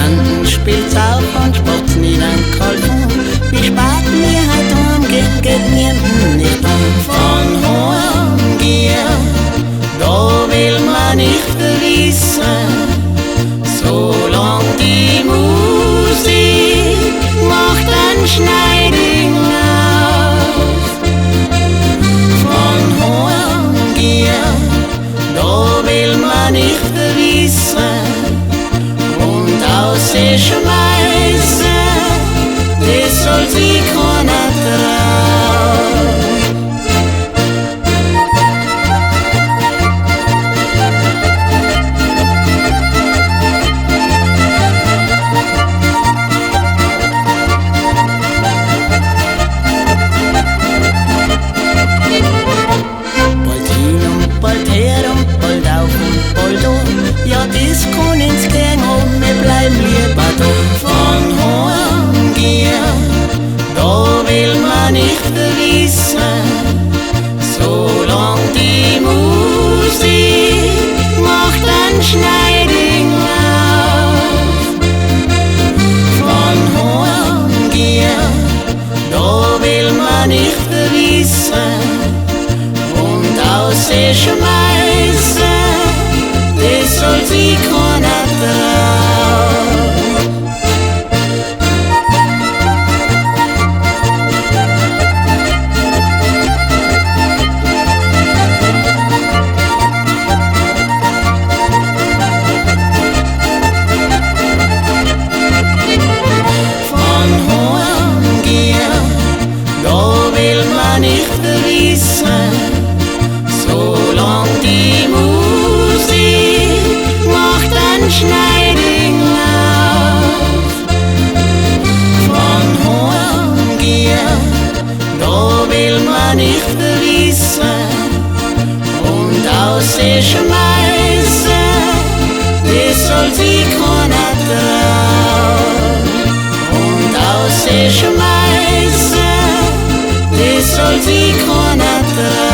Banden spielt's auf und spuckt's nieder im Kalfon. Wie spät wir heut heimgehen, geht niemandem nicht an. Von heimgehen, da will man nicht wissen, solang die Musik macht ein Schneiding auf. Von heimgehen, da will man nicht wissen und ausschmeißen, das soll sich keiner trauen. Bald hin und bald her und bald auf und bald um. Ja, das kann ins gehen und wir bleiben lieber da. Von heimgehen, da will man nicht wissen, solang die Musik macht ein Schneiding auf. Von heimgehen, da will man nicht wissen und ausschmeißen, das soll sich keiner trauen. Von heimgehen, da will man nicht wissen, solang die Musik macht ein Schneiding auf. Von heimgehen, da will man nicht wissen und ausschmeißen, das soll sich keiner trauen. Und ausschmeißen, das soll sich keiner trauen.